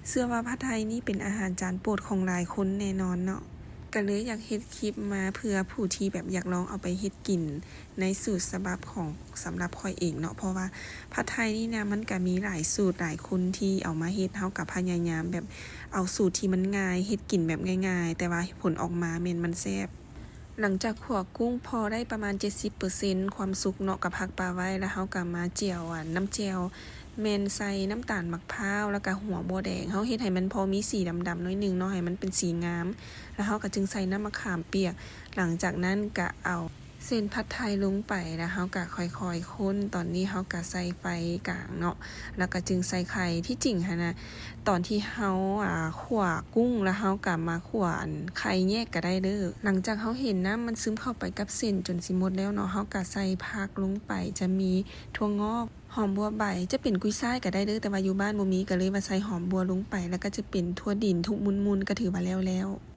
ເຊື່ອວ່າຜັດໄທນີ້ເປັນອາຫານຈານໂປດຂອງຫຼາຍຄົນແນ່ນອນເນາະ. ກະເລີຍຢາກເຮັດຄລິບມາເພື່ອຜູ້ທີ່ແບບຢາກລອງເອົາໄປເຮັດກິນໃນສູດສະບັບຂອງ ສຳລັບຂ້ອຍເອງເນາະ ເພາະວ່າຜັດໄທນີ້ນະ ມັນກະມີຫຼາຍສູດ ຫຼາຍຄົນທີ່ເອົາມາເຮັດ ເຮົາກະພະຍາຍາມແບບເອົາສູດທີ່ມັນງ່າຍ ເຮັດກິນແບບງ່າຍໆ ແຕ່ວ່າຜົນອອກມາແມ່ນມັນແຊບ. ຫຼັງຈາກຂົ້ວກຸ້ງພໍໄດ້ປະມານເຈັດສິບເປີເຊັນຄວາມສຸກເນາະ ກະພັກປະໄວ້ ແລ້ວເຮົາກະມາແຈ່ວ ອັນ ນ້ຳແຈ່ວ ແມ່ນໃສ່ນ້ຳຕານໝາກພ້າວ ແລ້ວກະຫົວບົວແດງ ເຮົາເຮັດໃຫ້ມັນພໍມີສີດຳໆໜ້ອຍໜຶ່ງເນາະ ໃຫ້ມັນເປັນສີງາມ ແລ້ວເຮົາກະຈຶ່ງໃສ່ນ້ຳມະຂາມປຽກ. ຫຼັງຈາກນັ້ນກະເອົາເສັ້ນຜັດໄທລົງໄປ ແລ້ວເຮົາກະຄ່ອຍໆຄົນ. ຕອນນີ້ເຮົາກະໃສ່ໄຟກາງເນາະ ແລ້ວກະຈຶ່ງໃສ່ໄຂ່. ທີ່ຈິງຫັ້ນນະ ຕອນທີ່ເຮົາ ອາ ຂົ້ວກຸ້ງ ແລ້ວເຮົາກະມາຂົ້ວ ອັນ ໄຂ່ແຍກກະໄດ້ເດີ. ຫຼັງຈາກເຮົາເຫັນນ້ຳມັນຊຶມເຂົ້າໄປກັບເສັ້ນຈົນຊິໝົດແລ້ວເນາະ ເຮົາກະໃສ່ຜັກລົງໄປ ຈະມີຖົ່ວງອກ ຫອມບົວໃບ ຈະເປັນກຸຍຊາຍກະໄດ້ເດີ ແຕ່ວ່າຢູ່ບ້ານບໍ່ມີ ກະເລີຍວ່າໃສ່ຫອມບົວລົງໄປ ແລ້ວກະຈະເປັນຖົ່ວດິນທຸບໝຸ່ນໆ ກະຖືວ່າແລ້ວແລ້ວ.